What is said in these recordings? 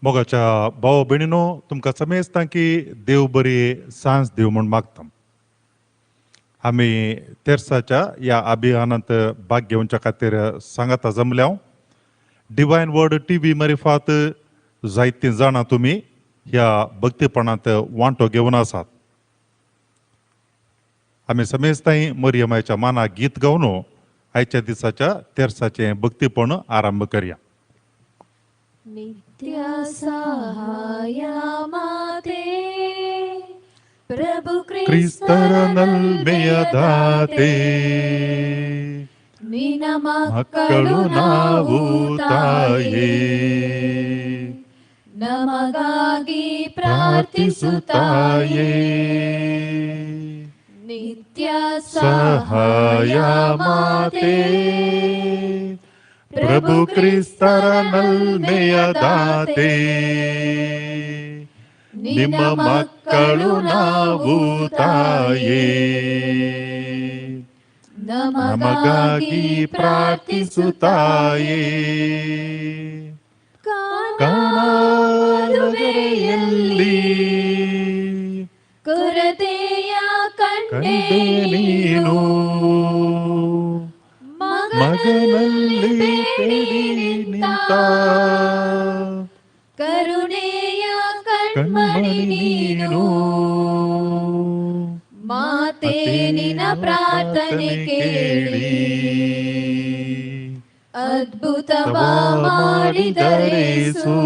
मोगाच्या भाव भयणीनो, तुमकां समेस्तां की देव बरी सांज दिव म्हूण मागता. आमी तेर्साच्या ह्या अभियानांत भाग घेवच्या खातीर सांगाता जमल्या. डिवायन वर्ड टी व्ही मारिफात जायतीं जाणां तुमी ह्या भक्तीपणांत वांटो घेवन आसात. आमी समेस्तांय मरियमायच्या मानाक गीत गावन आयच्या दिसाच्या तेर्साचें भक्तीपण आरंभ करया. नित्य सहाय माते, प्रभु ಕ್ರಿಸ್ತರ ನಲ್ಮೆಯ ದಾತೆ, ನಿನ್ನ ಮಕ್ಕಳು ನಾವು ತಾಯೇ, ನಮಗಾಗಿ ಪ್ರಾರ್ಥಿಸುತ್ತಾಯೇ. ಪ್ರಾರ್ಥಿಸುತ್ತಾಯೇ. ನಿತ್ಯ ಸಹಾಯ ಮಾತೆ, ಪ್ರಭು ಕ್ರಿಸ್ತರ ನಲ್ಮೆಯ ದಾತೆ, ನಿಮ್ಮ ಮಕ್ಕಳು ನಾವು ತಾಯೇ, ನಮಗಾಗಿ ಪ್ರಾರ್ಥಿಸುತ್ತಾಯೇ. ಕಾಣಾದವೆಯಲ್ಲಿ ಕೊರತೆಯ ಕಂಡೆ ಕಂಡೆ ನೀನು, ಮಗನಲ್ಲಿ ಬೇಡಿ ನಿಂತ ಕರುಣೆಯ ಕಣ್ಮಣಿ ಕಣ್ಮಣಿ ನೀನು, ನೀನು. ಮಾತೆ ನಿನ್ನ ಪ್ರಾರ್ಥನೆ ಕೇಳಿ ಅದ್ಭುತವ ಮಾಡಿದರೇಸು.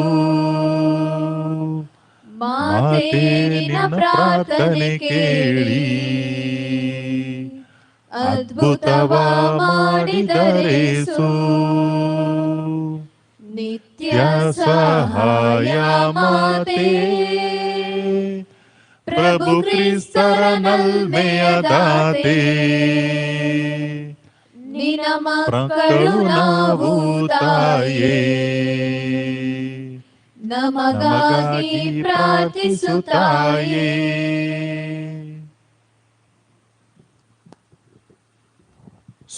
ಮಾತೆ ನಿನ್ನ ಪ್ರಾರ್ಥನೆ ಕೇಳಿ ಅದ್ಭುತವ ಮಾಡಿದರೇಸು. ನಿತ್ಯ ಸಹಾಯ ಮಾತೆ, ಪ್ರಭು ಕ್ರಿಸ್ತರ ನಲ್ಮೆಯ ದಾತೆ, ನಿನ್ನ ಮಕ್ಕಳು ಮಕ್ಕಳು ನಾವು ನಾವು ತಾಯೇ, ತಾಯೇ, ನಮಗಾಗಿ ನಮಗಾಗಿ ಪ್ರಾರ್ಥಿಸುತ್ತಾಯೇ. ಪ್ರಾರ್ಥಿಸುತ್ತಾಯೇ.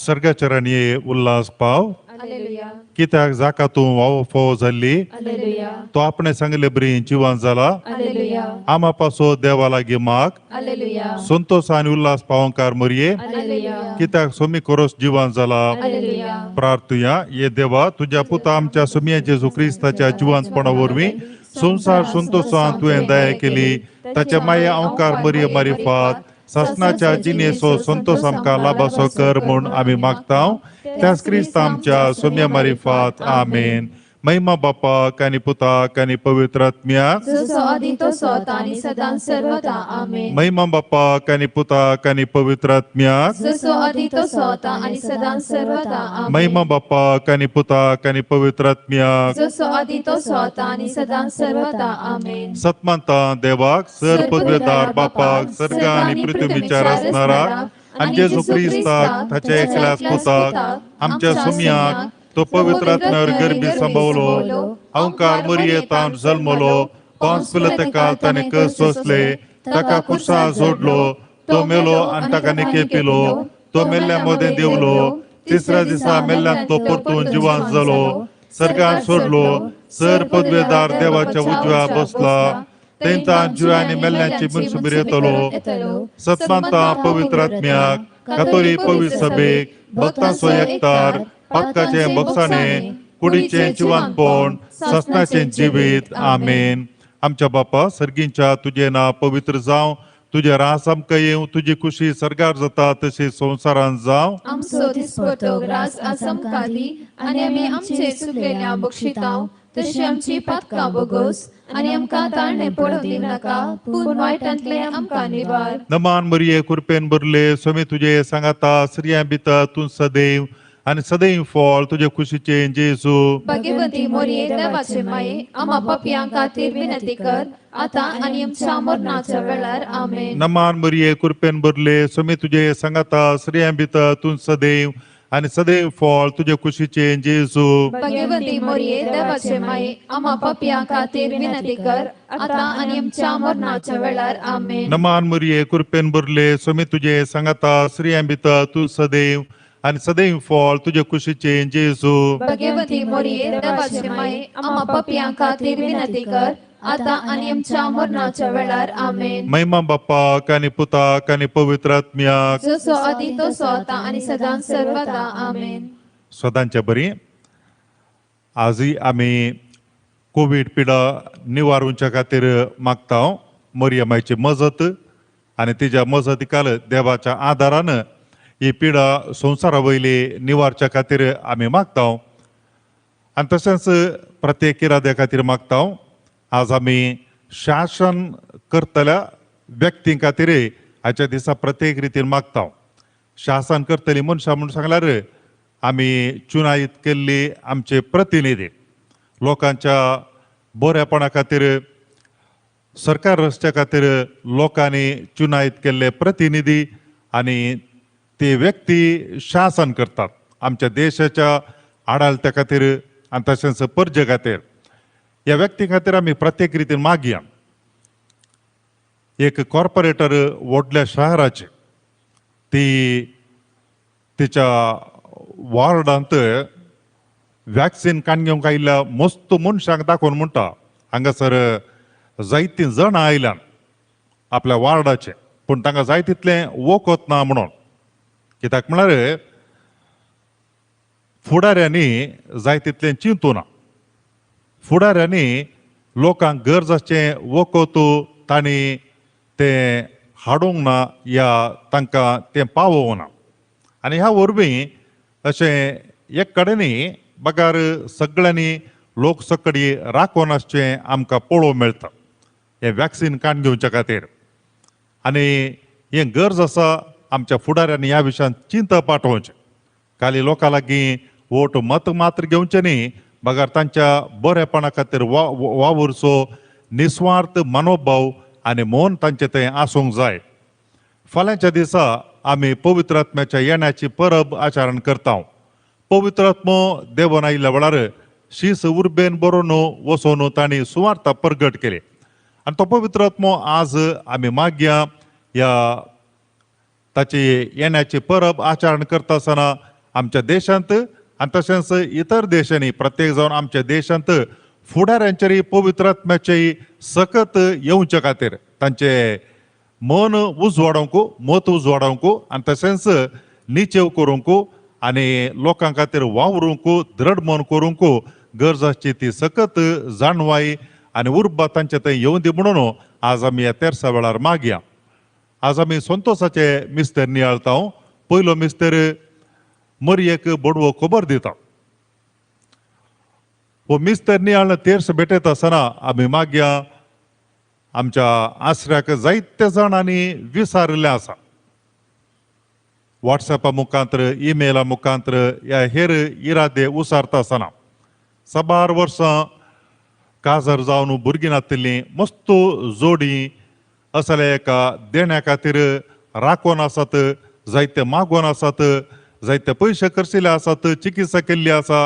सर्गाचरणी उल्हास पाव Alleluia. कित्याक जाका तूं वाव फोव जाल्ली Alleluia. तो आपणे सांगले बरी जिवान जाला. Alleluia. आमा पासो देवा लागीं माग Alleluia. संतोष आनी उल्हास पावंकार मरये Alleluia. कित्याक सोमी कोरोस जिवान जाला. Alleluia. प्रार्थुया. ये देवा, तुज्या पुता आमच्या सुमया जेजू क्रिस्ताच्या जिवांतपणा वरवीं संवसार संतोषान तुवें दया केली. ताच्या माया अंकार मरये मारिफात सासनाच्या जिणेचो संतोष आमकां लाभासो कर म्हूण आमी मागता. त्याच क्रिस्त आमच्या सोम्या मारिफात. आमेन. महिमा बापाक आनी पुताक आनी पवित्र आत्म्याक. जसो आदी तसो आतां आनी सदां सर्वदा. आमेन. महिमा बापाक आनी पुताक आनी पवित्र आत्म्याक. जसो आदी तसो आतां आनी सदां सर्वदा. आमेन. महिमा बापाक आनी पुताक आनी पवित्र आत्म्याक. जसो आदी तसो आतां आनी सदां सर्वदा. आमेन. सतमानता देवाक, सर पदवेदार बापाक, सर्ग आनी पृथ्वीच्या रचणाराक आनी जेजू क्रिस्ताक ताच्या एकल्याच पुताक आमच्या सुमयाक, तो पवित्र आत्म्यावर गर्भी संभवलो, अंकार मरियेतान जल्मलो, पांच पिलतकाल ताणें कस सोंसले, ताका कुर्सा जोडलो, तो मेलो आनी ताका निके पिलो, तो मेल्ल्या मदें देवलो, तिसऱ्या दिसा मेल्ल्यांत तो परतून जिवान जालो, सर्गान सोडलो, सर पदवेदार देवाच्या उजव्या बसला, तेंचा जिव्या आनी मेल्ल्यांची मनसुबीर येतलो. सतमानता पवित्र आत्म्याक, कातोली पवित्र सभेक, भक्तांचो एकतार, पातकाचे बक्षाणे, कुडीचें जिवानपण, ससनाचें जिवीत. आमेन. आमच्या बापा सर्गींच्या, तुजें नांव पवित्र जावं, तुजें रास आमकां येवं, तुजी खुशी सर्गार जाता तशी संवसारांत जावं. आमचो दिसपटो ग्रास आज आमकां दी आनी आमी आमचे चुकलेल्या बक्षितांव तशी आमची पातकां बोगोस आनी आमकां ताळणे पडूंक दिवनाका, पूण वायटांतले आमकां निवार. नमान मरिये, कृपेन भरले, स्वामी तुजे सांगाता, स्त्रियां भितर तूं सदैव आनी सदैव फळ तुजे खुशीचें जेजू. भाग्यवती मोरये, देवाचे माये, आमा पापयां खातीर विनंती कर आतां आनी आमच्या मरणाच्या वेळार. आमेन. नमान मरिये, कृपेन भरले, स्वामी तुजे सांगाता, स्त्रियां भितर तूं सदैव आनी सदैव फळ तुजे खुशीचें जेजू. भाग्यवती मोरये, देवाचे माये, आमा पापयां खातीर विनंती कर आतां आनी आमच्या मरणाच्या वेळार. आमेन. नमान मरिये, कृपेन भरले, स्वामी तुजे सांगाता, स्त्रियां भितर तूं सदैव आनी सदैव फळ तुजे कुशीचें जेजू. भगवती मोरये देवाचे माये, आम्हा पापयां खातीर विनंती कर आता आनी आमच्या मरणाच्या वेळार. आमेन. महिमा बापाक आनी पुताक आनी पवित्र आत्म्याक, जसो आदी तसो आता आनी सदां सर्वदा. आमेन. सदांच्या बरी आजूय आमी कोवीड पिडा निवारूच्या खातीर मागता मरियमायची मजत आनी तिच्या मजतीकाल देवाच्या आदारान ही पिडा संवसारा वयली निवारच्या खातीर आमी मागता. आनी तशेंच प्रत्येक इराद्या खातीर मागता. आज आमी शासन करतल्या व्यक्तीं खातीर हाच्या दिसा प्रत्येक रितीन मागता. शासन करतली मनशां म्हूण सांगल्यार आमी चुनायत केल्ली आमचे प्रतिनिधी लोकांच्या बरेपणा खातीर सरकार रचच्या खातीर लोकांनी चुनायत केल्ले प्रतिनिधी आनी ते व्यक्ती शासन करतात आमच्या देशाच्या आडालत्या खातीर आनी तशेंच परजे खातीर. ह्या व्यक्ती खातीर आमी प्रत्येक रितीन मागया. एक कॉर्पोरेटर व्हडल्या शहराचे ती तिच्या वॉर्डांत वॅक्सीन काण घेवंक आयिल्ल्या मस्त मनशांक दाखोवन म्हणटा हांगासर जायतीं जाणां आयल्यान आपल्या वार्डाचे, पूण तांकां जाय तितलें वखद ना म्हणून. कित्याक म्हळ्यार फुडाऱ्यांनी जाय तितलें चिंतू ना, फुडाऱ्यांनी लोकांक गरज आसचें वखद तांणी तें हाडूंक ना या तांकां तें पावोवंक ना. आनी ह्या वरवीं अशें एक कडेन बगार सगळ्यांनी लोक सकडी राखून आसचें आमकां पळोवंक मेळटा हें वॅक्सीन काण घेवच्या खातीर. आनी हें गरज आसा आमच्या फुडाऱ्यांनी ह्या विशयान चिंतप पाठोवचें. खाली लोकां लागीं वोट मत मात्र घेवचें न्ही, बगार तांच्या बरेपणा खातीर वावुरचो निस्वार्थ मनोभाव आनी मन तांचें थंय आसूंक जाय. फाल्यांच्या दिसा आमी पवित्र आत्म्याच्या येण्याची परब आचरण करता. पवित्र आत्मो देवन आयिल्ल्या वेळार शीस उर्बेन बरोवन वचोन तांणी सुवार्ता परगट केली आनी तो पवित्र आत्मो आज आमी मागया ह्या ताची येण्याची परब आचरण करता आसतना आमच्या देशांत आनी तशेंच इतर देशांनी प्रत्येक जावन आमच्या देशांत फुडाऱ्यांचेर पवित्र आत्म्याचे सकत येवचे खातीर तांचे मन उजवाडोवंक, मत उजवाडोवंक आनी तशेंच निचेव करूंक आनी लोकां खातीर वावरूंक दृढ मन करूंक गरज आसची ती सकत जाणवाय आनी उर्बा तांचे थंय येवं दी म्हणून आज आमी ह्या तेरसा वेळार मागया. आज आमी संतोसाचे मिस्तर नियाळता. पयलो मिस्तर मरयेक बोडवो खबर दिता. हो मिस्तर नियाळ तेर्स भेटयता आसतना आमी मागया आमच्या आसऱ्याक जायते जाणांनी विसारिल्लें आसा. वॉट्सॅपा मुखांत्र, इमेला मुखांत्र ह्या हेर इरादे उसारता आसतना साबार वर्सां काजार जावन भुरगीं नातिल्लीं मस्त जोडी असल्या एका देण्या खातीर राखून आसात, जायते मागोवन आसात, जायते पयशे खर्चिले आसात, चिकित्सा केल्ली आसा.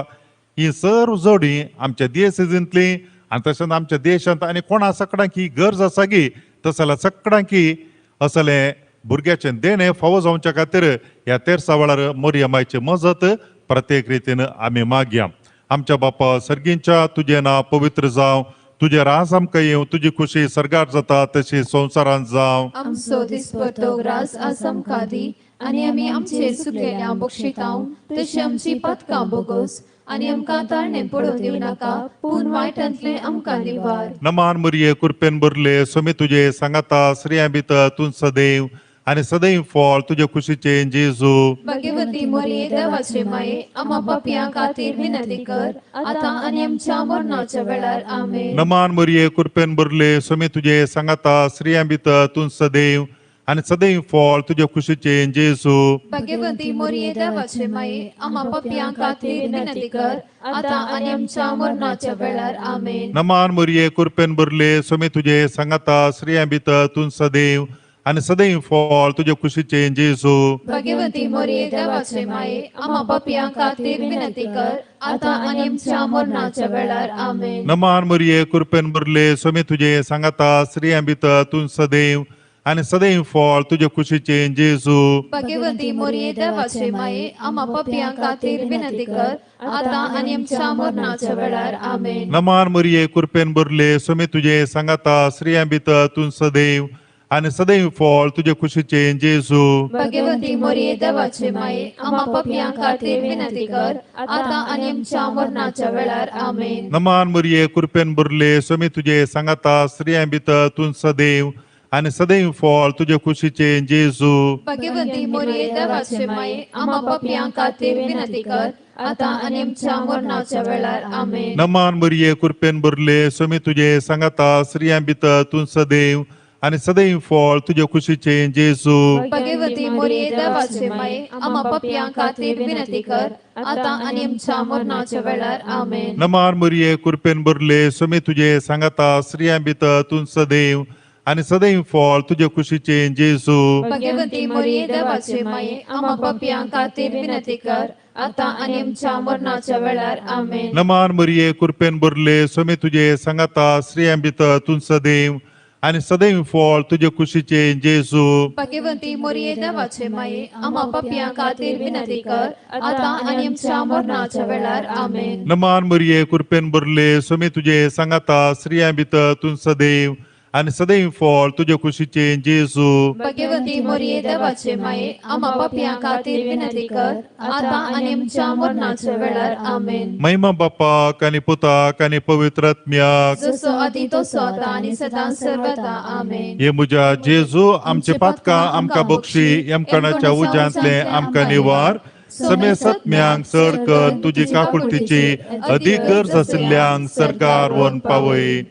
ही सर्व जोडी आमच्या देशेंतली आनी तशेंच आमच्या देशांत आनी कोणा सगळ्यांक ही गरज आसा की तशें जाल्यार सगळ्यांकी असलें भुरग्याचें देणें फावो जावच्या खातीर ह्या तेरसा वेळार मरियमायची मजत प्रत्येक रितीन आमी मागया. आमच्या बापा सर्गींच्या तुजें नांव पवित्र जावं, तुजें राज आमकां येवं, तुजी खुशी सर्गार जाता तशी संवसारांत जावं. आमचो दिसपट्टो ग्रास आज आमकां दी आनी आमी आमचेर चुकलेल्या बक्षितांव तशी आमची पातकां बोगोस आनी आमकां ताळणे पडून दिवं नाका, पूण वायटांतलें आमकां निवार. नमान मरिये कृपेन भरले, स्वामी तुजे सांगाता, स्त्रियां भितर तूं सदैव आनी सदैव फळ तुजे खुशीचें जेजू. भगवती मोरये देवाचे माये, आम्हा पापयां खातीर विनंती कर आता आनी आमच्या मरणाच्या वेळार. आमेन. नमान मरिये कृपेन भरले, स्वामी तुजे सांगाता, स्त्रियां भितर तूं सदैव आनी सदैव फळ तुजे खुशीचें जेजू. भगवती मोरये देवाचे माये, आम्हा पापयां खातीर विनंती कर आता आनी आमच्या मरणाच्या वेळार. आमेन. नमान मरिये कृपेन भरले, स्वामी तुजे सांगाता, स्त्रियां भितर तूं सदैव आनी सदैव फळ तुजे खुशीचें जेजू. भगवती मोरये देवाचे माये, आम्हा पापयां खातीर विनंती कर आता आनी आमच्या मरणाच्या वेळार. आमेन. नमान मरिये कृपेन भरले, स्वामी तुजे सांगाता, स्त्रियां भितर तूं सदैव आनी सदैव फळ तुजे कुशीचें जेजू। भाग्यवंती मोरये देवाचे माये, आमा पापयां खातीर विनंती कर आतां आनी आमच्या मरणाच्या वेळार। आमेन। नमान मरिये, कृपेन भरले, स्वामी तुजे सांगाता, स्त्रियां भितर तूं सदैव आनी सदैव फळ तुजे कुशीचें जेजू। भाग्यवंती मोरये देवाचे माये, आमा पापयां खातीर विनंती कर आतां आनी आमच्या मरणाच्या वेळार। आमेन। नमान मरिये, कृपेन भरले, स्वामी तुजे सांगाता, स्त्रियां भितर तूं सदैव आनी सदैव फळ तुजे कुशीचें जेजू। भाग्यवंती मोरये देवाचे माये, आमा पापयां खातीर विनंती कर आतां आनी आमच्या मरणाच्या वेळार। आमेन। नमान मरिये, कृपेन भरले, स्वामी तुजे सांगाता, स्त्रियां भितर तूं सदैव आनी सदैव फळ तुजे कुशीचें जेजू। भाग्यवंती मोरये देवाचे माये, आमा पापयां खातीर विनंती कर आतां आनी आमच्या मरणाच्या वेळार। आमेन। नमान मरिये, कृपेन भरले, स्वामी तुजे सांगाता, स्त्रियां भितर तूं सदैव आनी सदैव फळ तुजे कुशीचें जेजू। भाग्यवंती मोरये देवाचे माये, आमा पापयां खातीर विनंती कर आतां आनी आमच्या मरणाच्या वेळार। आमेन। नमान मरिये, कृपेन भरले, स्वामी तुजे सांगाता, स्त्रियां भितर तूं सदैव आनी सदैव फळ तुजे कुशीचें जेजू। भाग्यवंती मोरये देवाचे माये, आमा पापयां खातीर विनंती कर आतां आनी आमच्या मरणाच्या वेळार। आमेन। नमान मरिये, कृपेन भरले, स्वामी तुजे सांगाता, स्त्रियां भितर तूं सदैव आनी सदैव फळ तुजे कुशीचें जेजू। भाग्यवंती मोरये देवाचे माये, आमा पापयां खातीर विनंती कर आतां आनी आमच्या मरणाच्या वेळार। आमेन। महिमा बापाक आनी पुताक आनी पवित्र आत्म्याक, जसो आदी तसो आतां आनी सदां सर्वदा। आमेन। हे म्हज्या जेजू, आमचे पातकां आमकां बक्षी, यमकणाच्या उज्यांतले आमकां निवार, समेसत्म्यांक चड कर तुजी काकुळतीची अदीक गरज आशिल्ल्यांक सरकार वन पावय।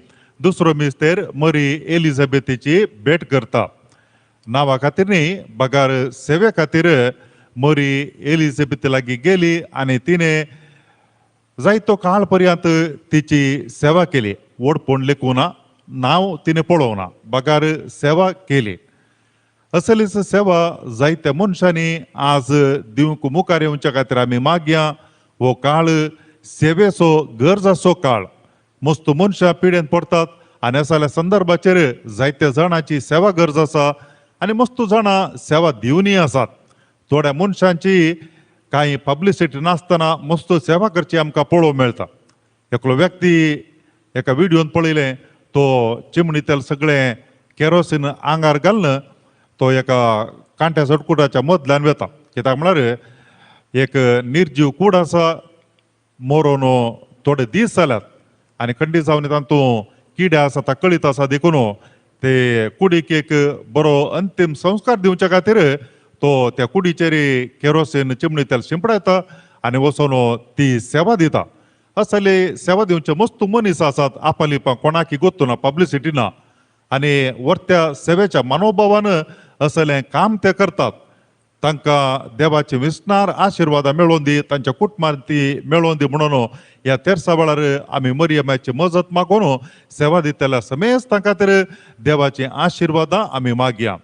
दुसरो मिस्तेर मरी एलिझाबेथीची भेट करता। नांवा खातीर न्ही बगार सेवे खातीर मरी एलिझाबेथी लागीं गेली आनी तिणें जायतो काळ पर्यंत तिची सेवा केली। व्हडपण लेखूं ना, नांव तिणें पळोवंक ना, बगार सेवा केली। असलीच सेवा जायत्या मनशांनी आज दिवंक मुखार येवच्या खातीर आमी मागया। हो काळ सेवेचो गरजाचो काळ। मस्त मनशां पिडेन पडटात आनी असल्या संदर्भाचेर जायत्या जाणांची सेवा गरज आसा आनी मस्त जाणां सेवा दिवनूय आसात। थोड्या मनशांची कांय पब्लिसिटी नासतना मस्त सेवा करची आमकां पळोवंक मेळटा। एकलो व्यक्ती एका व्हिडियोन पळयलें, तो चिमणी तेल सगळें केरोसीन आंगार घालून तो एका कांट्या सटकुटाच्या मदल्यान वता। कित्याक म्हळ्यार एक निर्जीव कूड आसा, मरोन थोडे दीस जाल्यात आनी खंडीत जावन तातूंत किडे आसा ता कळीत आसा, देखून ते कुडीक एक बरो अंतीम संस्कार दिवच्या खातीर तो त्या कुडीचेर केरोसीन चिमणी तेल शिंपडायता आनी वचून ती सेवा दिता। असले सेवा दिवचे मस्त मनीस आसात, आपलिपा कोणाकी गोत्तू ना, पब्लिसिटी ना, आनी वर्त्या सेवेच्या मनोभावान असलें काम ते करतात। तांकां देवाचे विसणार आशिर्वादां मेळोवन दी, तांच्या कुटुंबान ती मेळोवन दी म्हणून ह्या तेरसा वेळार आमी मरियमाची मजत मागून सेवा दितल्या समेस्त तांकां तर देवाची आशिर्वादां आमी मागया।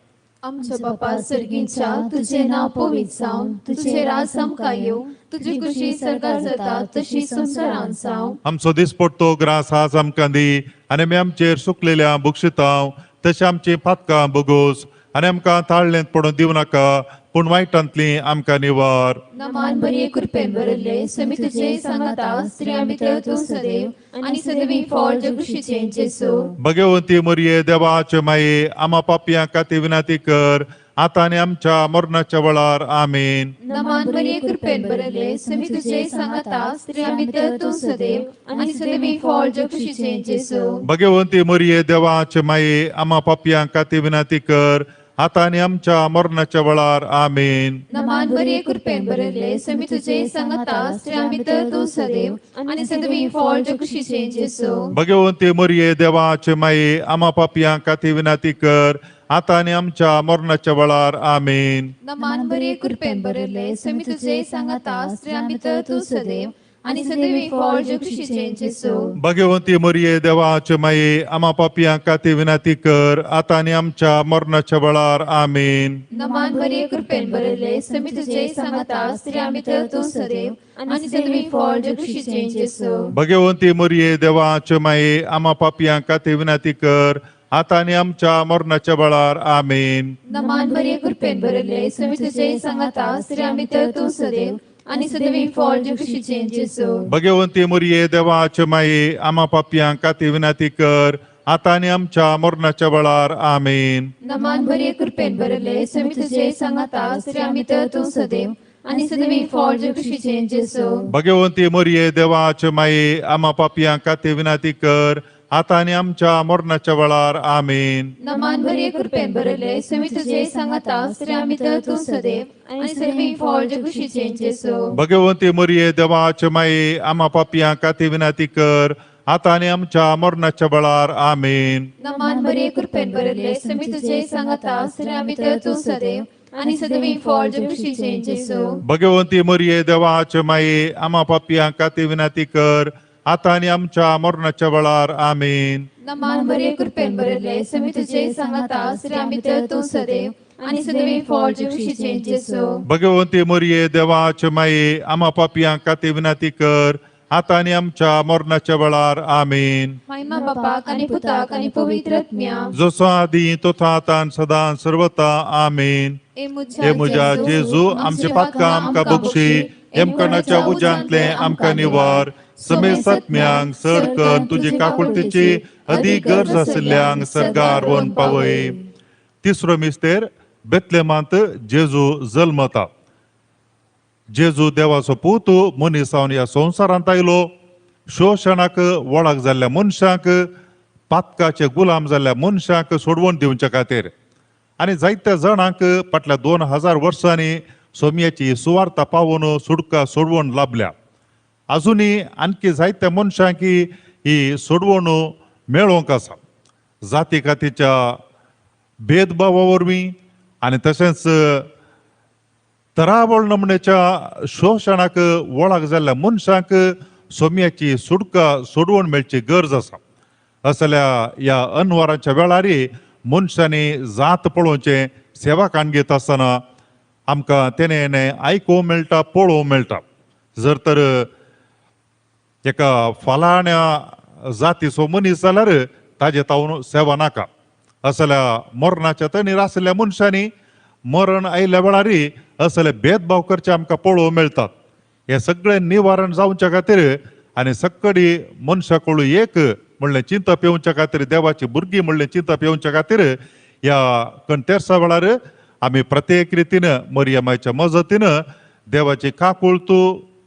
आमच्या बापा सर्गीच्या, तुझे नांव पवित्र जावं, तुझे राज आमकां येवं, तुजी खुशी सर्गार जाता तशी संवसारांत जावं। आमचो दिसपट्टो ग्रास आज आमकां दी आनी आमी आमचेर सुकलेल्या बक्षितांव तशें आमची पातकां बगोस आनी आमकां ताळ्ळेंत पडून दिवं नाका, पूण वायटांतली आमकां निवार। नमान बरी कृपेन भरिल्ले, स्वामी तुझे सांगाता, स्त्रियां भितर तूं सदैव आनी सदैवी फळ जगुशीचें जेजू। भगवंती मरिये देवाचे माये, आमा पापयां खातीर विनंती कर आतां आनी आमच्या मरणाच्या वेळार। आमेन। नमान बरी कृपेन भरिल्ले, स्वामी तुझे सांगाता, स्त्रियां भितर तूं सदैव आनी सदैवी फळ जगुशीचें जेजू। भगवंती मरिये देवाचे माये, आमा पापयां खातीर विनंती कर आतां आनी आमच्या मरणाच्या वेळार। आमेन। नमान बरी कृपेन भरिल्ले, स्वामी तुझे सांगाता, स्त्रियां भितर तूं सदैव आनी सदैवी फळ जगुशीचें जेजू। भगवंती मरिये देवाचे माये, आमा पापयां खातीर विनंती कर आतां आनी आमच्या मरणाच्या वेळार। आमेन। नमान बरी कृपेन भरिल्ले, स्वामी तुझे सांगाता, स्त्रियां भितर तूं सदैव आनी सदैवी फळ जगुशीचें जेजू। भगवंती मरिये देवाचे माये, आमा पापयां खातीर विनंती कर आतां आनी आमच्या मरणाच्या वेळार। आमेन। नमान बरी कृपेन भरिल्ले, स्वामी तुझे सांगाता, स्त्रियां भितर तूं सदैव आनी सदैवी फळ जगुशीचें जेजू। भगवंती मरिये देवाचे माये, आमा पापयां खातीर विनंती कर आतां आनी आमच्या मरणाच्या वेळार आमेन. नमान मरिये कृपेन भरिल्ले स्वामी तुजे सांगाता, स्त्रियां भितर तूं सदैव आनी सदैव फळ जेजूचे जेजू. भगवंती मोरये देवाचे माये आमा पापयांक खातीर विनंती कर आतां आनी आमच्या मरणाच्या वेळार आमेन. नमान मरिये कृपेन भरिल्ले स्वामी तुजे सांगाता, स्त्रियां भितर तूं सदैव आनी सदैव फळ जेजूचे जेजू. भगवंती मोरये देवाचे माये आमा पापयांक खातीर विनंती कर आतां आनी आमच्या मरणाच्या वेळार आमेन. नमान मरिये कृपेन भरिल्ले स्वामी तुजे सांगाता, स्त्रियां भितर तूं सदैव आनी सदैव फळ जेजूचे जेजू. भगवंती मोरये देवाचे माये आमा पापयांक खातीर विनंती कर आतां आनी आमच्या मरणाच्या वेळार आमेन. नमान मरिये कृपेन भरिल्ले स्वामी तुजे सांगाता, स्त्रियां भितर तूं सदैव आनी सदैव फळ जेजूचे जेजू. भगवंती मोरये देवाचे माये आमा पापयांक खातीर विनंती कर आतां आनी आमच्या मरणाच्या वेळार आमेन. नमान मरिये कृपेन भरिल्ले स्वामी तुजे सांगाता, स्त्रियां भितर तूं सदैव आनी सदैव फळ जेजूचे जेजू. भगवंती मोरये देवाचे माये आमा पापयांक खातीर विनंती कर आतां आनी आमच्या मरणाच्या वेळार आमेन. महिमा बापाक आनी पुताक आनी पवित्र आत्म्याक, जसो आदी तसो आतां सदां सर्वता आमेन. हे म्हज्या जेजू आमचे पातकां आमकां बक्षी, येमकणाच्या उज्यांतलें आमकां निवार, समेसात्म्यांक चड कर तुजी काकुळतीची अदीक गरज आशिल्ल्यांक सर्गार व्हरून पावय. तिसरो मिस्तेर बेतलेमांत जेजू जल्मता. जेजू देवाचो पूत मनीस जावन ह्या संवसारांत आयलो. शोशणाक वळख जाल्ल्या मनशांक, पातकाचे गुलाम जाल्ल्या मनशांक सोडवण दिवचे खातीर आनी जायत्या जाणांक फाटल्या 2000 वर्सांनी सोमयाची सुवार्ता पावोवन सुडका सोडवण लाभल्या. आजुनूय आणखी जायत्या मनशांक ही सोडवण मेळोवंक आसा. जाती कातीच्या भेदभावा वरवीं आनी तशेंच तरावळ नमणेच्या शोशणाक वळख जाल्ल्या मनशांक सोमयाची सुडका सोडवण मेळची गरज आसा. असल्या ह्या अनवराच्या वेळार मनशांनी जात पळोवचें सेवा काण घेत आसतना आमकां तेणे आयकूंक मेळटा, पळोवंक मेळटा. जर तर एका फलाण्या जातीचो मनीस जाल्यार ताजे तावन सेवा नाका. असल्या मरणाच्या तणीर आशिल्ल्या मनशांनी मरण आयिल्ल्या वेळार असले भेदभाव करचे आमकां पळोवंक मेळटात. हें सगळें निवारण जावच्या खातीर आनी सक्कडी मनशा कडून एक म्हणलें चिंतप येवच्या खातीर, देवाची भुरगीं म्हणलें चिंतप येवच्या खातीर ह्या कंतेर्सा वेळार आमी प्रत्येक रितीन मरियमाच्या मजतीन देवाची काकुळतू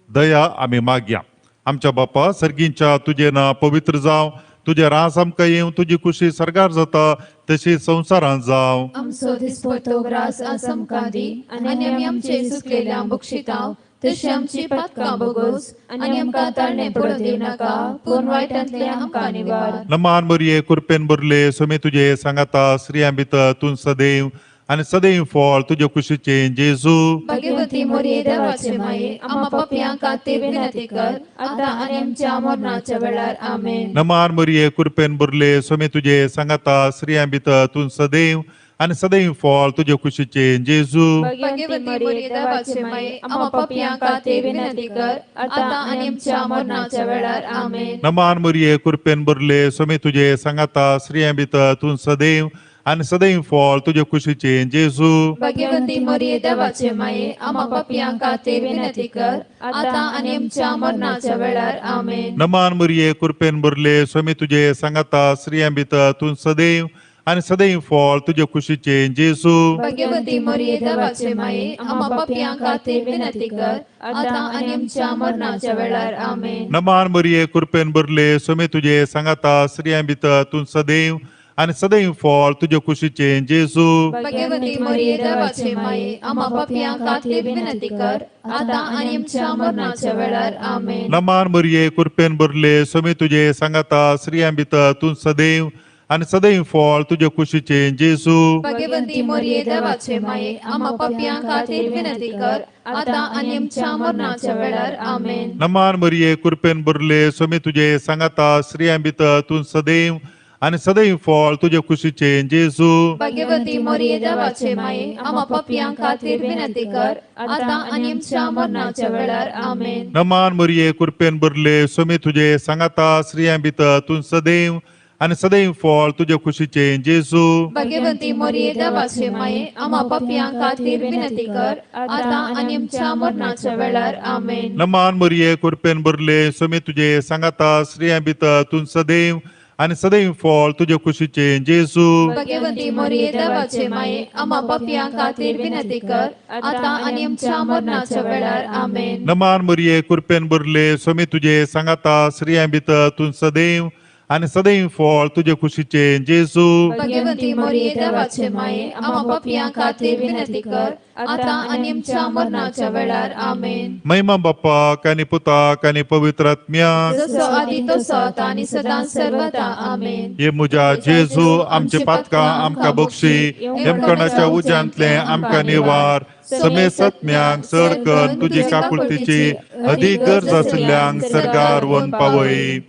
दया आमी मागया. आमच्या बापा सर्गींच्या तुजें नांव पवित्र जावं, तुजें रास आमकां येवं, तुजी खुशी सर्गार जाता तशी संवसारांत जावं. आमचो दिसपटो ग्रास आज आमकां दी आनी आमी आमचे चुकलेल्या बक्षितांव तशी आमची पातकां बोगोस आनी आमकां ताळणे पडूं दिवं नाका, पूण वायटांतले आमकां निवार. नमान मरिये कृपेन भरले स्वामी तुजे सांगाता, स्त्रियां भितर तूं सदैव आनी सदैव फळ तुजे कुशीचें जेजू. भगवती मोरये देवाचे माये आम्हा पापयां खातीर विनंती कर आतां आनी आमच्या मरणाच्या वेळार आमेन. नमान मरिये कृपेन भरले स्वामी तुजे सांगाता, स्त्रियां भितर तूं सदैव आनी सदैव फळ तुजे कुशीचें जेजू. भगवती मोरये देवाचे माये आम्हा पापयां खातीर विनंती कर आतां आनी आमच्या मरणाच्या वेळार आमेन. नमान मरिये कृपेन भरले स्वामी तुजे सांगाता, स्त्रियां भितर तूं सदैव आनी सदैव फळ तुजे कुशीचें जेजू. भगवती मोरये देवाचे माये आम्हा पापयां खातीर विनंती कर आतां आनी आमच्या मरणाच्या वेळार आमेन. नमान मरिये कृपेन भरले स्वामी तुजे सांगाता, स्त्रियां भितर तूं सदैव आनी सदैव फळ तुजे कुशीचें जेजू. भगवती मोरये देवाचे माये आम्हा पापयां खातीर विनंती कर आतां आनी आमच्या मरणाच्या वेळार आमेन. नमान मरिये कृपेन भरले स्वामी तुजे सांगाता, स्त्रियां भितर तूं सदैव आनी सदैव फळ तुजे कुशीचें जेजू. भगवती मोरये देवाचे माये आम्हा पापयां खातीर विनंती कर आतां आनी आमच्या मरणाच्या वेळार आमेन. नमान मरिये कृपेन भरले स्वामी तुजे सांगाता, स्त्रियां भितर तूं सदैव आनी सदैव फळ तुजे कुशीचें जेजू. भगवती मोरये देवाचे माये आम्हा पापयां खातीर विनंती कर आतां आनी आमच्या मरणाच्या वेळार आमेन. नमान मरिये कृपेन भरले स्वामी तुजे सांगाता, स्त्रियां भितर तूं सदैव आनी सदैव फळ तुजे कुशीचें जेजू. भगवती मोरये देवाचे माये आम्हा पापयां खातीर विनंती कर आतां आनी आमच्या मरणाच्या वेळार आमेन. नमान मरिये कृपेन भरले स्वामी तुजे सांगाता, स्त्रियां भितर तूं सदैव आनी सदैव फळ तुजे खुशीचें जेजू। भाग्यवंती मोरये देवाचे माये आमा पापयां खातीर विनंती कर आतां आनी आमच्या मरणाच्या वेळार आमेन। नमान मोरये कृपेन भरले स्वामी तुजे सांगाता स्त्रियां भितर तूं सदैव आनी सदैव फळ तुजे खुशीचें जेजू। भाग्यवंती मोरये देवाचे माये आमा पापयां खातीर विनंती कर आतां आनी आमच्या मरणाच्या वेळार आमेन। नमान मोरये कृपेन भरले स्वामी तुजे सांगाता स्त्रियां भितर तूं सदैव आनी सदैव फळ तुजे खुशीचें जेजू। भाग्यवंती मोरये देवाचे माये आमा पापयां खातीर विनंती कर आतां आनी आमच्या मरणाच्या वेळार आमेन। महिमा बापाक आनी पुताक आनी पवित्र आत्म्याक, जसो आदी तसो आतां आनी सदां सर्वदा आमेन। हे म्हज्या जेजू आमचे पातकां आमकां बक्षी, यमकणाच्या उज्यांतलें आमकां निवार, समेसत्म्यांक चड कर तुजी काकुळतीची अदीक गरज आशिल्ल्यांक सर्गार व्हरून पावय।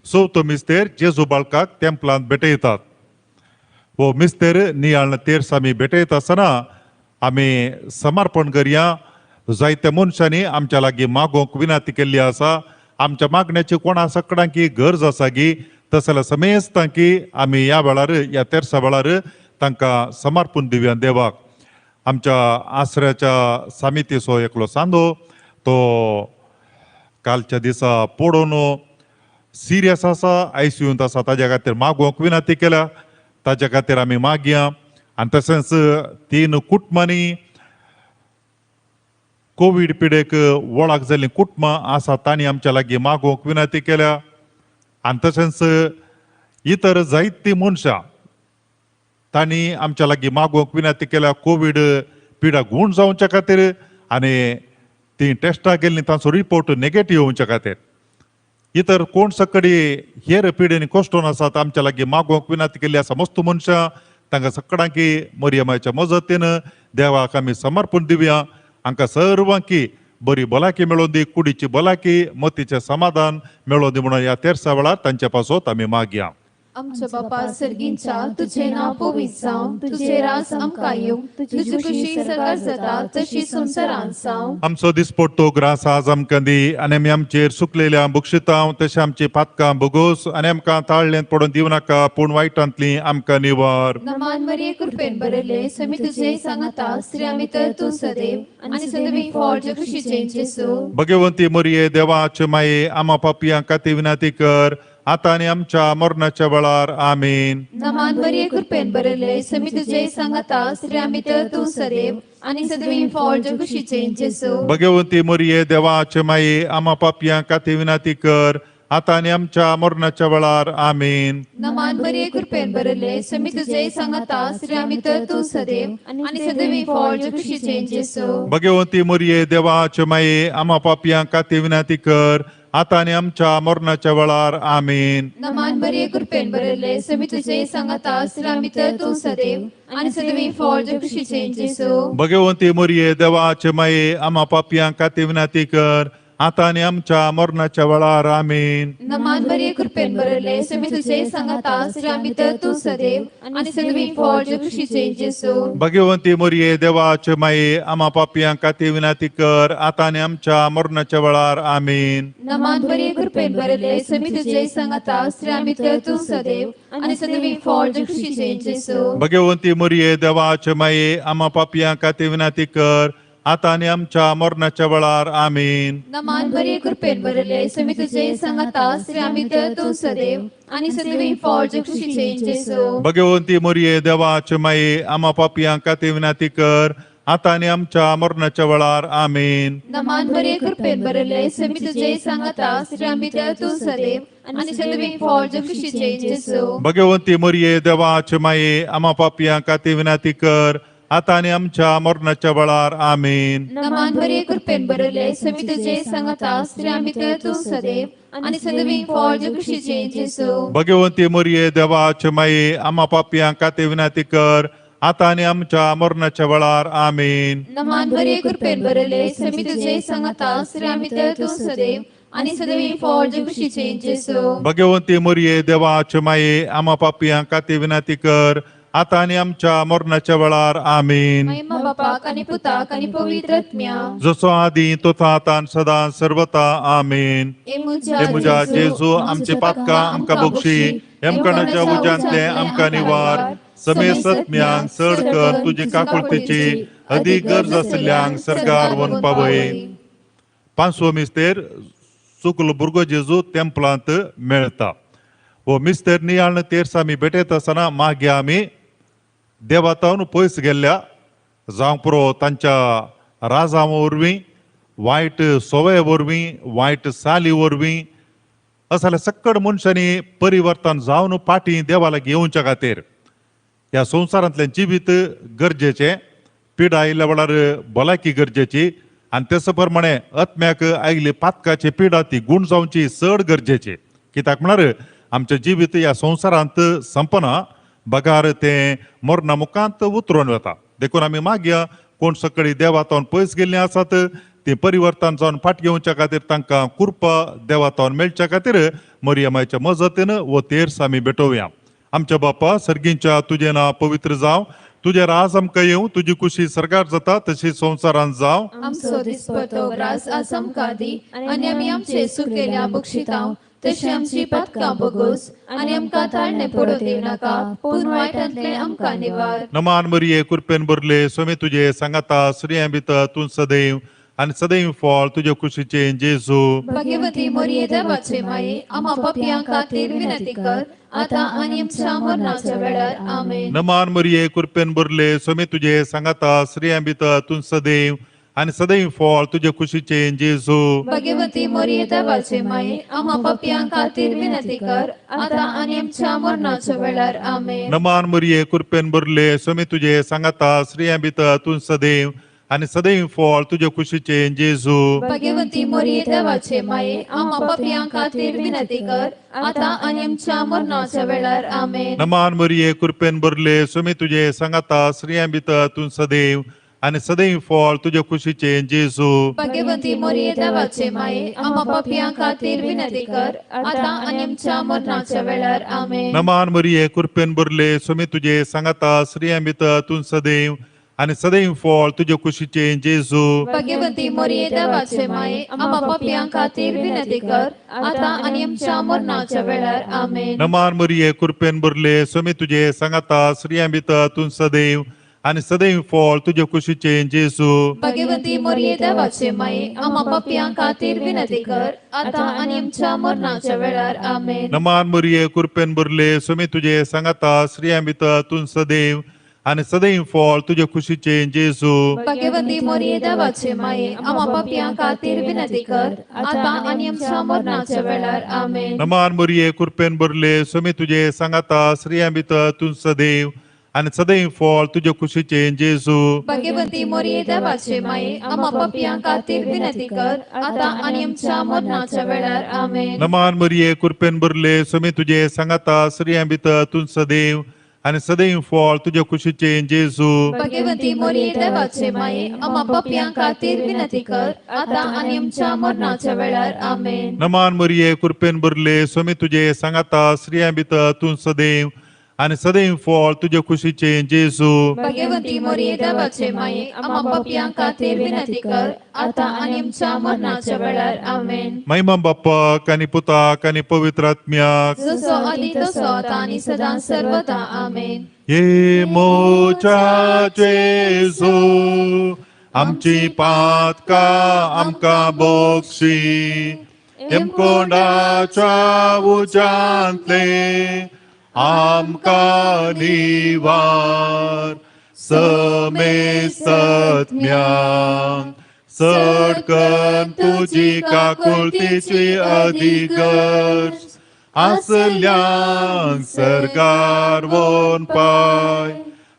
चवथो मिस्तेर जेजू बाळकाक तेंपलांत भेटयतात। हो मिस्तेर नियाळ तेर्स आमी भेटयता आसतना आमी समर्पण करया। जायत्या मनशांनी आमच्या लागीं मागोवंक विनंती केल्ली आसा। आमच्या मागण्याची कोणा सकडांकी गरज आसा गी तशें जाल्यार समेस्तांकी आमी ह्या वेळार ह्या तेर्सा वेळार तांकां समर्पण दिवया देवाक। आमच्या आसऱ्याच्या समितीचो एकलो सांदो तो कालच्या दिसा पडून सिरियस आसा, आयसीयूंत आसा, ताज्या खातीर मागोवंक विनंती केल्या, ताज्या खातीर आमी मागया। आनी तशेंच 3 कुटुंबांनी कोवीड पिडेक वळख जाल्लीं कुटुंबां आसा तांणी आमच्या लागीं मागोवंक विनंती केल्या। आनी तशेंच इतर जायतीं मनशां तांणी आमच्या लागीं मागोवंक विनंती केल्या कोवीड पिडा गूण जावच्या खातीर आनी तीं टेस्टां गेल्लीं तांचो रिपोर्ट नेगेटीव येवच्या खातीर। इतर कोण सकडी हेर पिडेन कश्टोन आसात आमच्या लागीं मागोवंक विनंती केल्ली आसा। मस्त मनशां तांकां सकडांकी मरियमाच्या मजतीन देवाक आमी समर्पण दिवया। हांकां सर्वांकी बरी भलायकी मेळोवन दी, कुडीची भलायकी, मतीचें समाधान मेळोवन दी म्हणून ह्या तेर्सा वेळार तांचे पासत आमी मागया। आमच्या बापा सर्गींच्या तुझे नांव पवित्र जावं, तुझे राज आमकां येवं, तुजी खुशी सर्गार जाता तशी संवसारांत जावं। आमचो दिसपट्टो ग्रास आज आमकां दी आनी आमी आमचेर सुकलेल्या बक्षितांव तशें आमची पातकां भोगोस आनी आमकां ताळ्ळेंत पडून दिवं नाका पूण वायटांतली आमकां निवार। नमान मरिये कृपेन भरिल्ले स्वामी तुझे सांगाता, स्त्रियां भितर तूं सदैव आनी सदैव फळ जे खुशीचें जेजू। भगवंती मरिये देवाचे माये आमा पापयां खातीर विनंती कर आतां आनी आमच्या मरणाच्या वेळार आमेन। नमान मरिये कृपेन भरिल्ले स्वामी तुझे सांगाता, स्त्रियां भितर तूं सदैव आनी सदैव फळ जे खुशीचें जेजू। भगवंती मरिये देवाचे माये आमा पापयां खातीर विनंती कर आतां आनी आमच्या मरणाच्या वेळार आमेन। नमान मरिये कृपेन भरिल्ले स्वामी तुझे सांगाता, स्त्रियां भितर तूं सदैव आनी सदैव फळ जे खुशीचें जेजू। भगवंती मरिये देवाचे माये आमा पापयां खातीर विनंती कर आतां आनी आमच्या मरणाच्या वेळार आमेन। नमान मरिये कृपेन भरिल्ले स्वामी तुझे सांगाता, स्त्रियां भितर तूं सदैव आनी सदैव फळ जे खुशीचें जेजू। भगवंती मरिये देवाचे माये आमा पापयां खातीर विनंती कर आतां आनी आमच्या मरणाच्या वेळार आमेन। नमान मरिये कृपेन भरिल्ले स्वामी तुझे सांगाता, स्त्रियां भितर तूं सदैव आनी सदैव फळ जे खुशीचें जेजू। भगवंती मरिये देवाचे माये आमा पापयां खातीर विनंती कर आतां आनी आमच्या मरणाच्या वेळार आमेन। नमान मरिये कृपेन भरिल्ले स्वामी तुझे सांगाता, स्त्रियां भितर तूं सदैव आनी सदैव फळ जे खुशीचें जेजू। भगवंती मरिये देवाचे माये आमा पापयां खातीर विनंती कर आतां आनी आमच्या मरणाच्या वेळार आमेन। नमान मरिये कृपेन भरिल्ले स्वामी तुझे सांगाता, स्त्रियां भितर तूं सदैव आनी सदैव फळ जे खुशीचें जेजू। भगवंती मरिये देवाचे माये आमा पापयां खातीर विनंती कर आतां आनी आमच्या मरणाच्या वेळार आमेन। नमान मरिये कृपेन भरिल्ले स्वामी तुझे सांगाता, स्त्रियां भितर तूं सदैव आनी सदैव फळ जे खुशीचें जेजू। भगवंती मरिये देवाचे माये आमा पापयां खातीर विनंती कर आतां आनी आमच्या मरणाच्या वेळार आमेन। नमान मरिये कृपेन भरिल्ले स्वामी तुझे सांगाता, स्त्रियां भितर तूं सदैव आनी सदैव फळ जे खुशीचें जेजू। भगवंती मरिये देवाचे माये आमा पापयां खातीर विनंती कर आतां आनी आमच्या मरणाच्या वेळार आमेन। नमान मरिये कृपेन भरिल्ले स्वामी तुझे सांगाता, स्त्रियां भितर तूं सदैव आनी सदैव फळ जे खुशीचें जेजू। भगवंती मरिये देवाचे माये आमा पापयां खातीर विनंती कर आतां आनी आमच्या मरणाच्या वेळार आमीन। महिमा बापाक आनी पुताक आनी पवित्र आत्म्याक, जसो आदी तसो आतां आनी सदां सर्वता आमीन। हे हे म्हज्या जेजू आमची पातकां आमकां बक्षी, हेमकणाच्या उज्यांतले आमकां निवार, समेसत्म्यांक चड कर तुजी काकुळतीची अदीक गरज आशिल्ल्यांक सर्गार व्हरून पावय। पांचवो मिस्तेर चुकलो भुरगो जेजू तेंपलांत मेळटा। हो मिस्तेर नियाळ्ण तेर्स आमी भेटयता आसतना मागीर आमी देवातावन पयस गेल्ल्या जावंक पुरो तांच्या राजा वरवीं, वायट सवये वरवीं, वायट साली वरवीं असाल्या सक्कड मनशांनी परिवर्तन जावन फाटीं देवा लागीं येवच्या खातीर ह्या संवसारांतलें जिवीत गरजेचें, पिडा आयिल्ल्या वेळार भलायकी गरजेची आनी तेच प्रमाणे आत्म्याक आयिल्ली पातकाची पिडा ती गूण जावची चड गरजेची। कित्याक म्हळ्यार आमचें जिवीत ह्या संवसारांत संपना बगार तें मरणा मुखांत उतरून वता। देखून आमी मागया कोण सकाळी देवातावन पयस गेल्लीं आसात ती परिवर्तन जावन फाट घेवच्या खातीर तांकां कृपा देवातावन मेळच्या खातीर मरियमायच्या मजतीन वो तेर्स आमी भेटोवया। आमच्या बापा सर्गींच्या तुजें नांव पवित्र जावं, तुजें राज आमकां येवं, तुजी कुशी सर्गार जाता तशी संवसारांत जावं। आमचो दिसपटो ग्रास आज आमकां दी आनी आमी आमचे चुकलेल्या बक्षितांव तशी आमची पातकां बगोस आनी आमकां ताळणे पडूं दिवनाका, पूण वायटांतलें आमकां निवार। नमान मरिये कृपेन भरले, स्वामी तुजे सांगाता, स्त्रियां भितर तूं सदैव आनी सदैव फळ तुजे कुशीचें जेजू। भाग्यवती मरिये देवाचे माये, आम्हा पापयां खातीर विनंती कर आतां आनी आमच्या मरणाच्या वेळार आमेन। नमान मरिये कृपेन भरले, स्वामी तुजे सांगाता, स्त्रियां भितर तूं सदैव आनी सदैव फळ तुजे कुशीचें जेजू। भाग्यवती मरिये देवाचे माये, आम्हा पापयां खातीर विनंती कर आतां आनी आमच्या मरणाच्या वेळार आमेन। नमान मरिये कृपेन भरले, स्वामी तुजे सांगाता, स्त्रियां भितर तूं सदैव आनी सदैव फळ तुजे कुशीचें जेजू। भाग्यवती मरिये देवाचे माये, आम्हा पापयां खातीर विनंती कर आतां आनी आमच्या मरणाच्या वेळार आमेन। नमान मरिये कृपेन भरले, स्वामी तुजे सांगाता, स्त्रियां भितर तूं सदैव आनी सदैव फळ तुजे कुशीचें जेजू। भाग्यवती मरिये देवाचे माये, आम्हा पापयां खातीर विनंती कर आतां आनी आमच्या मरणाच्या वेळार आमेन। नमान मरिये कृपेन भरले, स्वामी तुजे सांगाता, स्त्रियां भितर तूं सदैव आनी सदैव फळ तुजे कुशीचें जेजू। भाग्यवती मरिये देवाचे माये, आम्हा पापयां खातीर विनंती कर आतां आनी आमच्या मरणाच्या वेळार आमेन। नमान मरिये कृपेन भरले, स्वामी तुजे सांगाता, स्त्रियां भितर तूं सदैव आनी सदैव फळ तुजे कुशीचें जेजू। भाग्यवती मरिये देवाचे माये, आम्हा पापयां खातीर विनंती कर आतां आनी आमच्या मरणाच्या वेळार आमेन। नमान मरिये कृपेन भरले, स्वामी तुजे सांगाता, स्त्रियां भितर तूं सदैव आनी सदैव फळ तुजे कुशीचें जेजू। भाग्यवती मरिये देवाचे माये, आम्हा पापयां खातीर विनंती कर आतां आनी आमच्या मरणाच्या वेळार आमेन। नमान मरिये कृपेन भरले, स्वामी तुजे सांगाता, स्त्रियां भितर तूं सदैव आनी सदैव फळ तुजे कुशीचें जेजू। भाग्यवती मरिये देवाचे माये, आम्हा पापयां खातीर विनंती कर आतां आनी आमच्या मरणाच्या वेळार आमेन। नमान मरिये कृपेन भरले, स्वामी तुजे सांगाता, स्त्रियां भितर तूं सदैव आनी सदैव फळ तुजे कुशीचें जेजू। भाग्यवती मरिये देवाचे माये, आम्हा पापयां खातीर विनंती कर आतां आनी आमच्या मरणाच्या वेळार आमेन। नमान मरिये कृपेन भरले, स्वामी तुजे सांगाता, स्त्रियां भितर तूं सदैव आनी सदैव फळ तुजे कुशीचें जेजू। भाग्यवती मरिये देवाचे माये, आम्हा पापयां खातीर विनंती कर आतां आनी आमच्या मरणाच्या वेळार आमेन। महिमा बापाक आनी पुताक आनी पवित्र आत्म्याक, जसो आदी तसो आतां आनी सदां सर्वदा आमेन। हे मोच्या जेजू, आमची पातकां आमकां बक्षी, हेमकोंडाच्या उज्यांतले आमकां निवार, समेसत्म्यांक चड करून तुजी काकुळतीची अदीक गरज आसल्यांक सर्गार व्हरून पाय।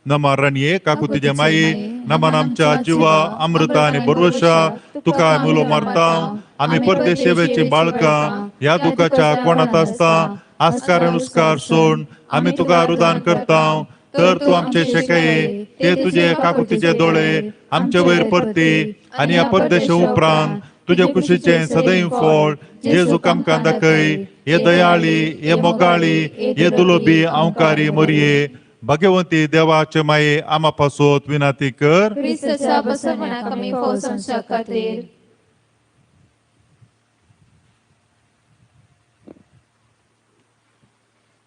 नमान राणये काकू तुजे माये, नमान आमच्या जिवा अमृता आनी बरोशा, तुका मुलो मारता आमी परदेशेवेची बाळकां ह्या दुखाच्या कोणांत आसता आस्कार अनुस्कार सोड आमी तुका रुदान करता, तर तूं आमचे शेकये ते तुजे काकुतीचे दोळे आमचे वयर परती आनी ह्या परदेशा उपरांत तुजे कुशीचें सदैव फळ जेजू आमकां दाखय। हे दयाळी, हे मोगाळी, हे दुलोबी अंवकारी मरये, भाग्यवंती देवाचे माये आमा पासत विनंती कर। क्रिस्ताच्या बसवणाक आमी फौज आमच्या खातीर।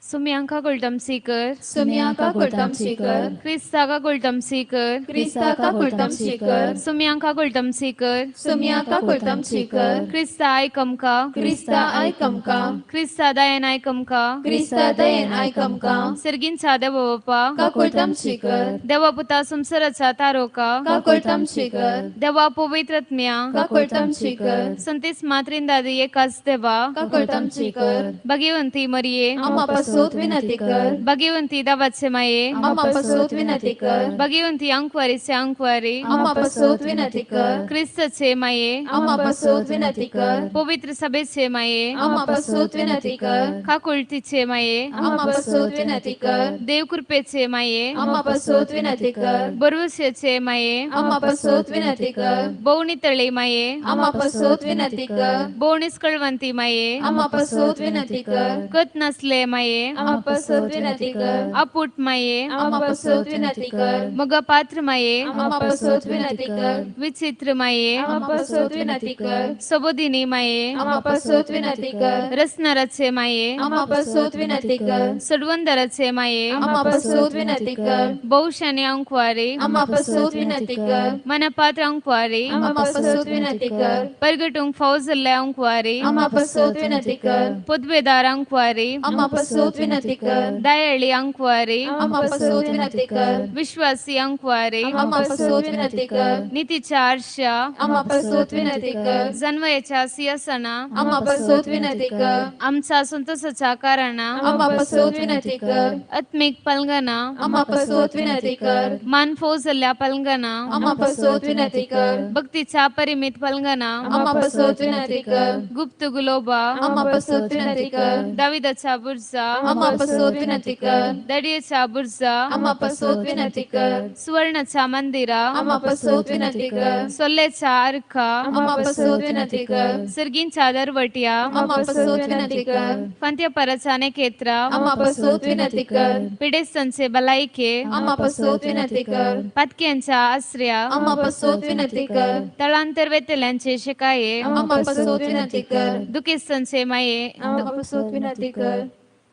सुम्यांका कुलटमसीकर, सुम्यांका कुलटमसीकर, क्रिस्ताका कुलटमसीकर, क्रिस्ताका कुलटमसीकर, सुम्यांका कुलटमसीकर, सुम्यांका कुलटमसीकर, क्रिस्ता आयकमका, क्रिस्ता आयकमका, क्रिस्ता दयन आयकमका, क्रिस्ता दयन आयकमका, सर्गींचा देवा बापा, काकुलटमसीकर, देवा पुता संसाराचा तारोका, काकुलटमसीकर, देवा पवित्रत्म्या, काकुलटमसीकर, संतीस मात्रिंदादी एकाच देवा, काकुलटमसीकर, भाग्यवंती मरिये, आमा पासत विनंती कर, भाग्यवंती देवाचे माये, आमा पासत विनंती कर, भाग्यवंती अंकवारीचे अंकवारी, आमा पासत विनंती कर, क्रिस्ताचे माये, आमा पासत विनंती कर, पवित्र सभेचे माये, आमा पासत विनंती कर, काकुळतीचे माये, आमा पासत विनंती कर, देवकृपेचे माये, आमा पासत विनंती कर, बरवशेचे माये, आमा पासत विनंती कर, बोवणीतळे माये, आमा पासत विनंती कर, बोवणीस कळवंती माये, आमा पासत विनंती कर, कत नसले माये, आमा पासत विनंती कर, अपूट माये, आमा पासत विनंती कर, मग पात्र माये, आमा पासत विनंती कर, विचित्र माये, आमा पासत विनंती कर, सबोधिनी माये, आमा पासत विनंती कर, रसनाराचे माये, आमा पासत विनंती कर, सडवंदराचे माये, आमा पासत विनंती कर, बहुशाने अंकवारी, आमा पासत विनंती कर, मनपात्र अंकवारी, आमा पासत विनंती कर, परगटूंक फौजल्ले अंकवारी, आमा पासत विनंती कर, पदवेदार अंकवारी, आमा पासत विनंती कर, दयाळी अंकवारी, आमा पासत विनंती कर, विश्वासी अंकवारी, आमा पासत विनंती कर, नीतीच्या आरशा, आमा पासत विनंती कर, जन्मयाच्या सिंहासना, आमा पासत विनंती कर, आमचा संतोषाचा कारणा, आमा पासत विनंती कर, आत्मिक पलंगना, आमा पासत विनंती कर, मान फौजल्या पलंगना, आमा पासत विनंती कर, भक्तीच्या परिमित पलंगना, आमा पासत विनंती कर, गुप्त गुलोबा, आमा पासत विनंती कर, दाविदाचा बुर्जा, आमा पासत विनंती कर, दडियेचा बुर्जा, आमा पासत विनंती कर, सुवर्णाचा मंदिरा, आमा पासत विनंती कर, सोल्ल्याचा अर्का, आमा पासत विनंती कर, सर्गींचा दरवट्या, आमा पासत विनंती कर, फांत्यापराचा नेकेत्रा, आमा पासत विनंती कर, पिडेस्तांचे बलायके, आमा पासत विनंती कर, पातक्यांच्या आसऱ्या, आमा पासत विनंती कर, तळांतर वेतल्यांचे शिकाये, आमा पासत विनंती कर, दुखेस्तांचे माये, आमा पासत विनंती कर,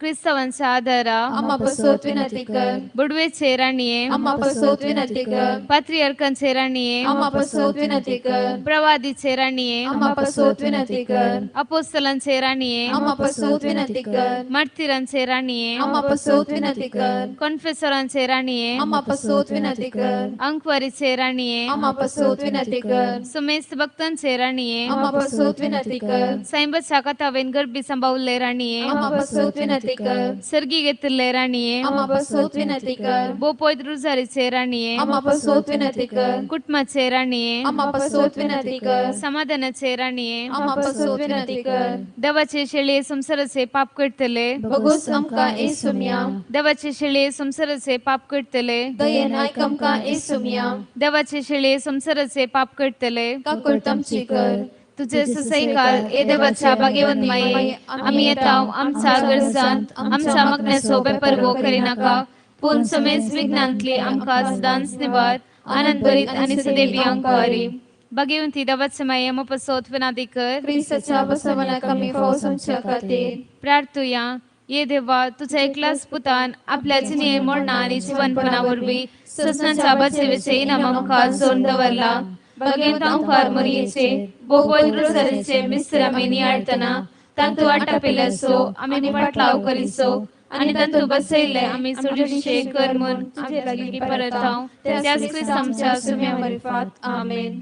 क्रिस्तावांचा आधारा, आमा पासत विनंती कर, बुडवेचे राणये, आमा पासत विनंती कर, पात्रियर्कांचे राणये, आमा पासत विनंती कर, प्रवादीचे राणये, आमा पासत विनंती कर, अपोस्तलांचे राणये, आमा पासत विनंती कर, मार्तीरांचे राणये, आमा पासत विनंती कर, कॉन्फेसरांचे राणये, आमा पासत विनंती कर, अंकवारीचे राणये, आमा पासत विनंती कर, सुमेस्त भक्तांचे राणये, आमा पासत विनंती कर, साईबाच्या कथावेन गर्भी सांभावले राणये, आमा पासत विनंती कर, सर्गी घेतले राणये, आमा पासत विनंती कर, बोपोयत रुजारीचे राणये, आमा पासत विनंती कर, कुटुंबाचे राणये, आमा पासत विनंती कर, समाधानाचे राणये, आमा पासत विनंती कर, देवाचे शेळये संसाराचे पाप करतले, बगूस आमकां येसुम्या, देवाचे शेळये संसाराचे पाप करतले, दयेन आयक आमकां येसुम्या, देवाचे शेळये संसाराचे पाप करतले, काकुळटमची कर, तुझे ससैकाल ए देवाच्या भाग्यवंत माये, आम्ही येताव आमचा गरजांत आमच्या मागण्याचो बेपर्वो करिनाका, पूण समेज विघ्नांतली आमकां सदांच निवार, आनंद भरीत आनी सदैवी अंकवारी. भाग्यवंती देवाचे माये, आमा पासत विनंती कर, क्रिस्ताच्या बसवणाक आमी फौज आमच्या खातीर. प्रार्थुया. ये देवा, तुझ्या एकलाच पुतान आपल्या जिणे मरणा आनी जिवनपणा वरवीं ससनाच्या बचेवेचे इनाम आमकां जोडून दवरला. भगवंत अंकार मरियेचे बोबोल रोजारीचे मिस्र आमी नियाळतना तांतू आटापिल्याचो आमी पाटलाव करीचो आनी तांतू बसयल्ले आमी सोडशे कर म्हूण तुजे लागीं परत हांव त्याच क्रिस्त आमच्या सुम्या मरिफात. आमेन.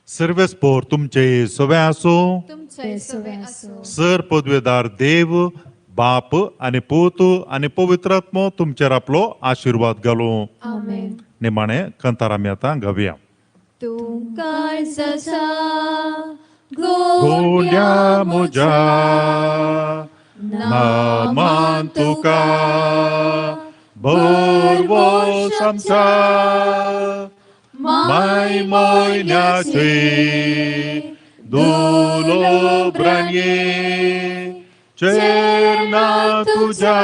सर्वेस्पोर तुमचे सवे आसूं, तुमचे सवे आसूं. सर पदवेदार देव बाप आनी पूत आनी पवित्र आत्मो तुमचेर आपलो आशिर्वाद घालूं. आमेन. निमाणे कंतार आमी आतां गावया. तूं काळजाच्या गोंड्या म्हज्या नामान तुका भरवोस आमच्या मा मायमोयन्याचे दुलोब्रांये चेरना तुझ्या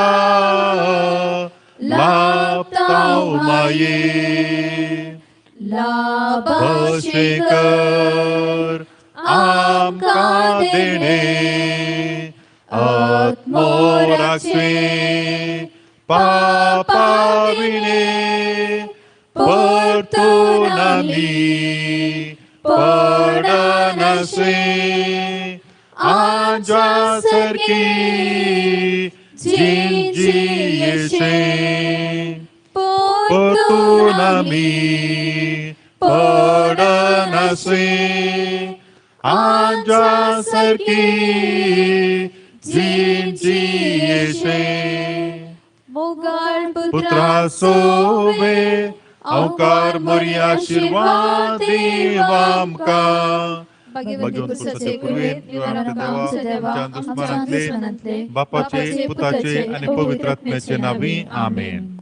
लाभताव माये लाभाशेकर भशेकर आमकां देणे आत्मोराचे पापाविणे परतून आमी पडनासे आजा सारकी जिंजियेशे परतून आमी पडनासे आजा सारकी जिंजियेशे. मोगाळ पुत्रा सोवे अवकार मोरी आशीर्वाद देव आमकां. भाग्यवंती पुरसाचे पुर्वेत आमच्या देवा, आमच्या दुस्मानांतले, बापाचे, पुताचे आणि पवित्र आत्म्याचे नावी, आमेन.